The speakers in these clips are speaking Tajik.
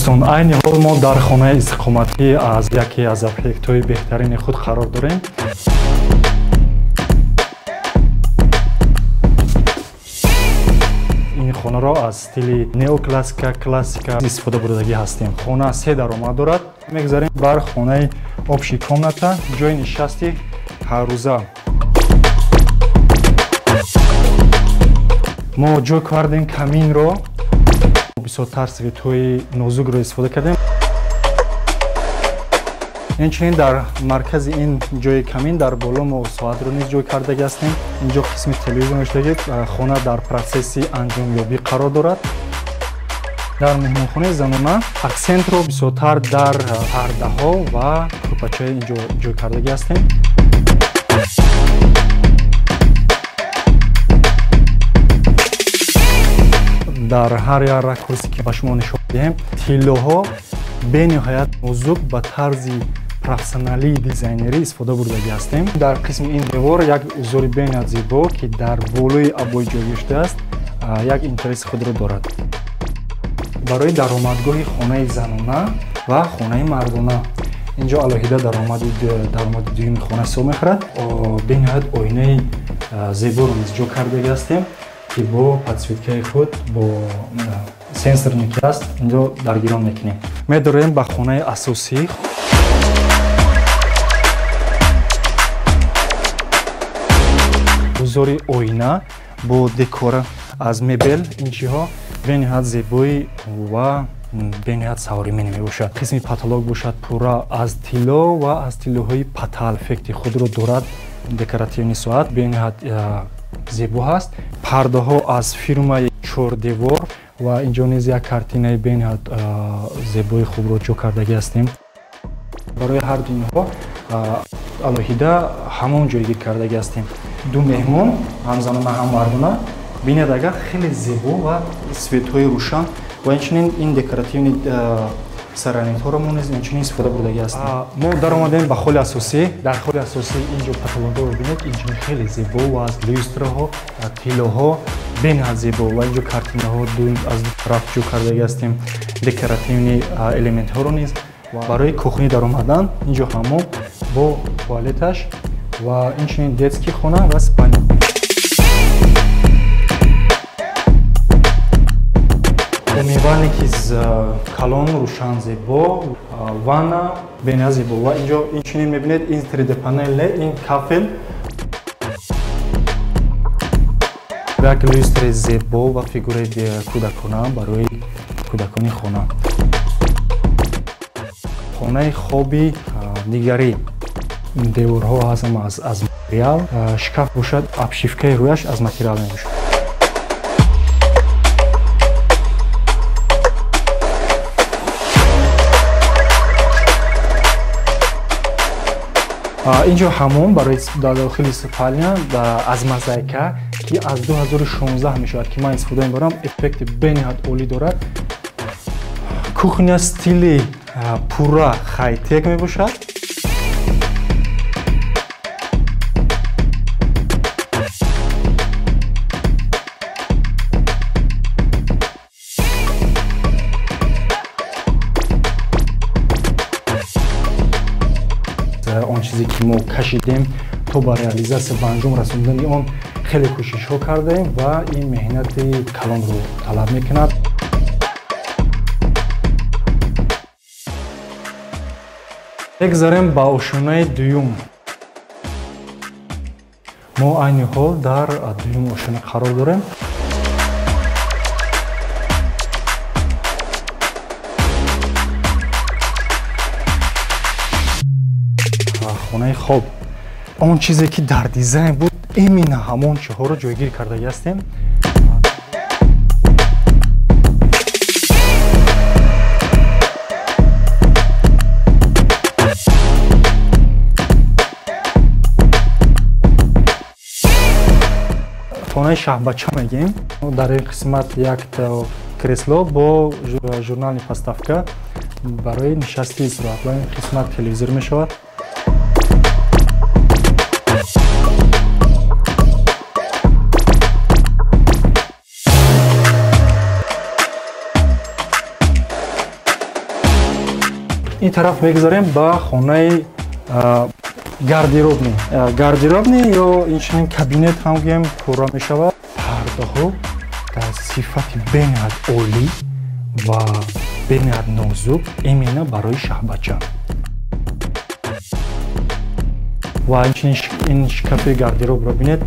Дӯстон, айни ҳол мо дар хонаи истиқоматӣ аз яке аз объектҳои беҳтарини худ қарор дорем. Ин хонаро аз стили неоклассика, классика истифода бурдагӣ ҳастем. Хона се даромад дорад. Мегузарем бар хонаи общий комната, ҷои нишасти ҳаррӯза. Мо ҷой кардем каминро, бисёртар светҳои нозукро истифода кардем. Инчунин дар маркази ин ҷои камин дар боло мо соатро низ ҷой кардагӣ ҳастем. Инҷо қисми телевизор шудагӣ, хона дар процесси анҷомёбӣ қарор дорад. Дар меҳмонхонаи занона аксентро бисёртар дар пардаҳо ва кӯрпачаи инҷо ҷой кардагӣ ҳастем. Дар ҳар як ракурсе ки ба шумо нишон диҳем, тиллоҳо бениҳоят нозук ба тарзи профессионалии дизайнерӣ истифода бурдагӣ ҳастем. Дар қисми ин девор як узори бениҳоят зебо, ки дар болои обои ҷойгир шудааст, як интереси худро дорад. Барои даромадгоҳи хонаи занона ва хонаи мардона инҷо алоҳида даромади дуюми хона ҳисоб мехӯрад. Бениҳоят оинаи зеборо низ ҷо кардагӣ ҳастем, ки бо подсветкаи худ, бо сенсорне ки аст, инҷо даргирон мекунем. Медорем ба хонаи асосӣ. Узори оина бо декора аз мебел, ин чиҳо бениҳоят зебоӣ ва бениҳоят савримени мебошад. Қисми патолог бошад пурра аз тилло ва аз тиллоҳои патал эффекти худро дорад. Декоративни соат бениҳоят зебо ҳаст. Пардаҳо аз фирмаи чордевор ва инҷо низ як картинаи бениҳоят зебои хубро ҷо кардагӣ ҳастем. Барои ҳар ду инҳо алоҳида ҳамон ҷойгир кардагӣ ҳастем. Ду меҳмон, ҳам занона ҳам мардона, бинед агар хеле зебо ва светҳои рӯшан ва инчунин ин декоративни саранитҳоро мо низ инчунин истифода бурдагӣ ҳастем. Мо даромадем ба холи асосӣ. Дар холи асосӣ инҷо патологҳоро бинед, инчунин хеле зебо ва аз люстраҳо, тиллоҳо бениҳоят зебо ва инҷо картинаҳо аз ду тараф ҷо кардагӣ ҳастем. Декоративни элементҳоро низ. Барои кухни даромадан инҷо ҳамом бо туалеташ ва инчунин детский хона ва спальня. Умивальники калон, рӯшан, зебо, ванна бениҳоят зебо ва инҷо инчунин мебинед ин 3D панел, ин кафел, як люстри зебо ва фигураи кӯдакона барои кӯдакони хона. Хонаи хоби дигарӣ, деворҳо ҳастам аз материал, шкаф бошад обшивкаи рӯяш аз материал мебошад. Инҷо ҳамом барои дар дохили спальня аз мозаика, ки аз 2016 мешавад, ки ман истифода мебарам, эффекти бениҳоят олӣ дорад. Кухня стили пурра хайтек мебошад. Он чизе ки мо кашидем то ба реализатсия ба анҷом расондани он хеле кӯшишҳо кардаем ва ин меҳнати калонро талаб мекунад. Мегузарем ба ошёнаи дуюм. Мо айни ҳол дар дуюм ошёна қарор дорем. Хонаи хоб. Он чизе ки дар дизайн буд, именно ҳамон чиҳоро ҷойгир кардагӣ ҳастем. Хонаи шаҳбача мегӯем. Дар ин қисмат як кресло бо журнални подставка барои нишасти истироҳат ва ин қисмат телевизор мешавад. Ин тараф мегузарем ба хонаи гардеробни. Гардеробни ё инчунин кабинет ҳам гӯем пурра мешавад. Пардаҳо дар сифати бениҳоят олӣ ва бениҳоят нозук, именно барои шаҳбача. Ва инчунин ин шкафи гардеробро бинед,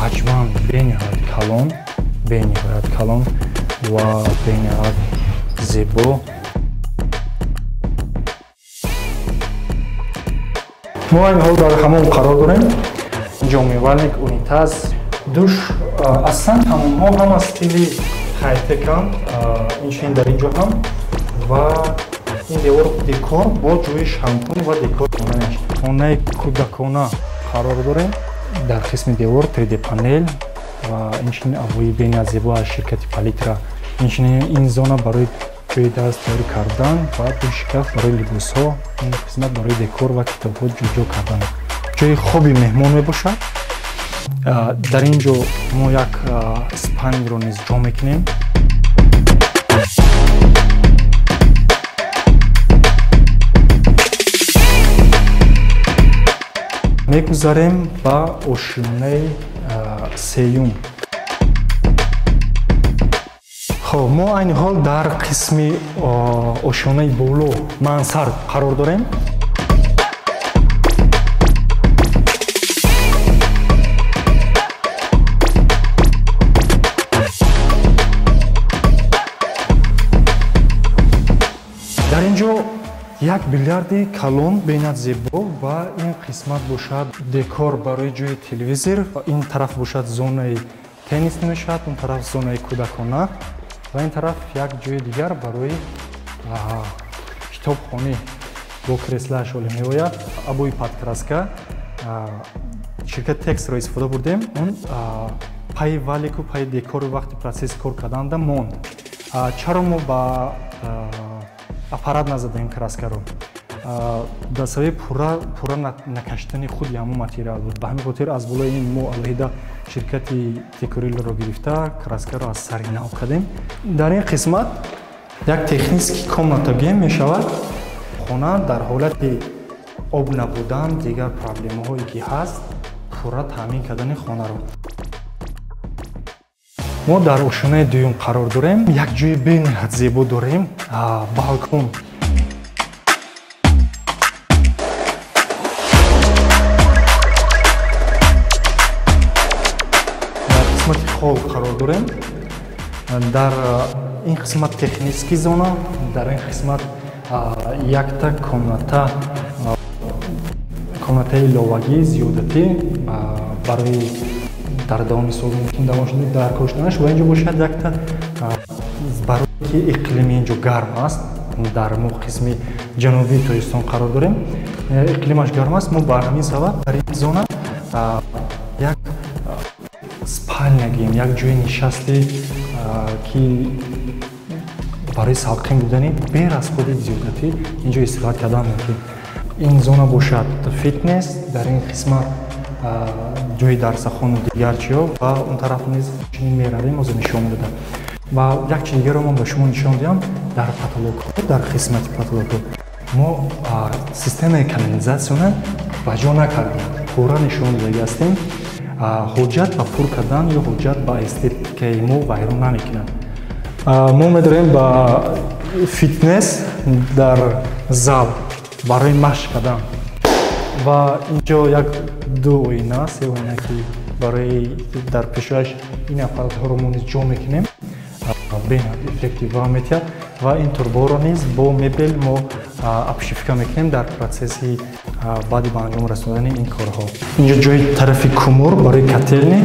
ҳаҷман бениҳоят калон, бениҳоят калон ва бениҳоят зебо. Мо айни ҳол дар ҳамом қарор дорем. Инҷо умывальник, унитаз, душ. Аслан ҳамомҳо ҳама стили хайтеканд, инчунин дар инҷо ҳам. Ва ин девор декор бо ҷои шампун ва декор хонааш. Хонаи кӯдакона қарор дорем. Дар қисми девор 3D панел ва инчунин обои бениҳоят зебо аз ширкати Палитра. Инчунин ин зона барои ҷои дарс тайёр кардан ва ду шкаф барои либосҳо, ин қисмат барои декор ва китобҳо ҷойҷо кардан. Ҷои хоби меҳмон мебошад. Дар ин ҷо мо як спаннингро низ ҷо мекунем. Мегузарем ба ошёнаи сеюм. Хоб, мо айни ҳол дар қисми ошёнаи боло мансард қарор дорем. Дар ин ҷо як билярди калон бениҳоят зебо ва ин қисмат бошад декор барои ҷои телевизор, ин тараф бошад зонаи теннис мешавад, он тараф зонаи кӯдакона ва ин тараф як ҷои дигар барои китобхонӣ бо креслааш олӣ меояд. Обои подкраска ширкати Тексро истифода бурдем. Он пайи валику пайи декору вақти процесси кор карданда монд. Чаро мо ба аппарат назадаем краскаро? Дар сабаби пурра накашидани худи ҳамон материал буд. Ба ҳамин хотир аз болои ин мо алоҳида ширкати Декорилро гирифта краскаро аз сари нав кардем. Дар ин қисмат як технический комната гӯем мешавад. Хона дар ҳолати об набудан, дигар проблемаҳое ки ҳаст, пурра таъмин кардани хонаро. Мо дар ошёнаи дуюм қарор дорем. Як ҷои бениҳоят зебо дорем, балкон. Дар қисмати хол қарор дорем. Дар ин қисмат технический зона, дар ин қисмат якта комната, комнатаи иловагӣ зиёдатӣ барои дар давоми сол мумкин давом шуд дар кор шуданаш. Ва инҷо бошад якта барои ки иқлими инҷо гарм аст, дар мо қисми ҷанубии Тоҷикистон қарор дорем, иқлимаш гарм аст. Мо бар ҳамин сабаб дар ин зона як спальня гӯем, як ҷои нишасти ки барои салқин будани бе расходи зиёдатӣ инҷо истироҳат кардан мумкин. Ин зона бошад фитнес, дар ин қисмат ҷои дарсахону дигар чиҳо ва он тараф низ чунин меравем, ҳозир нишон медодам. Ва як чиз дигарро ман ба шумо нишон диҳам. Дар потолокҳо, дар қисмати потолокҳо мо системаи канализатсияна ба ҷо накардем, пурра нишон додагӣ ҳастем. Ҳоҷат ба пур кардан ё ҳоҷат ба эстетикаи мо вайрон намекунад. Мо медорем ба фитнес дар зал барои машқ кардан ва инҷо як ду оина, се оина ки барои дар пешояш ин аппаратҳоро мо низ ҷо мекунем, бениҳоят эффектив ва метиҳад. Ва ин турборо низ бо мебел мо обшивка мекунем дар процесси баъди ба анҷом расондани ин корҳо. Инҷо ҷои тарафи кумур барои котелни,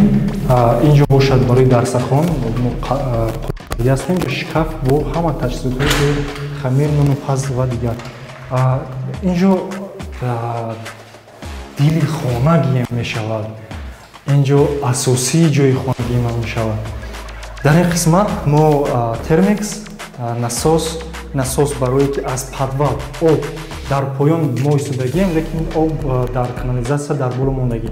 инҷо бошад барои дарсахон мо ҳастем, шкаф бо ҳама таҷҳизотҳои хамир, нону паз ва дигар. Инҷо дили хона гием мешавад, инҷо асосии ҷои хона гием мешавад. Дар ин қисмат мо термикс, насос барое ки аз подвал об дар поён мо истодагием, лекин об дар канализатсия дар боло мондагӣ.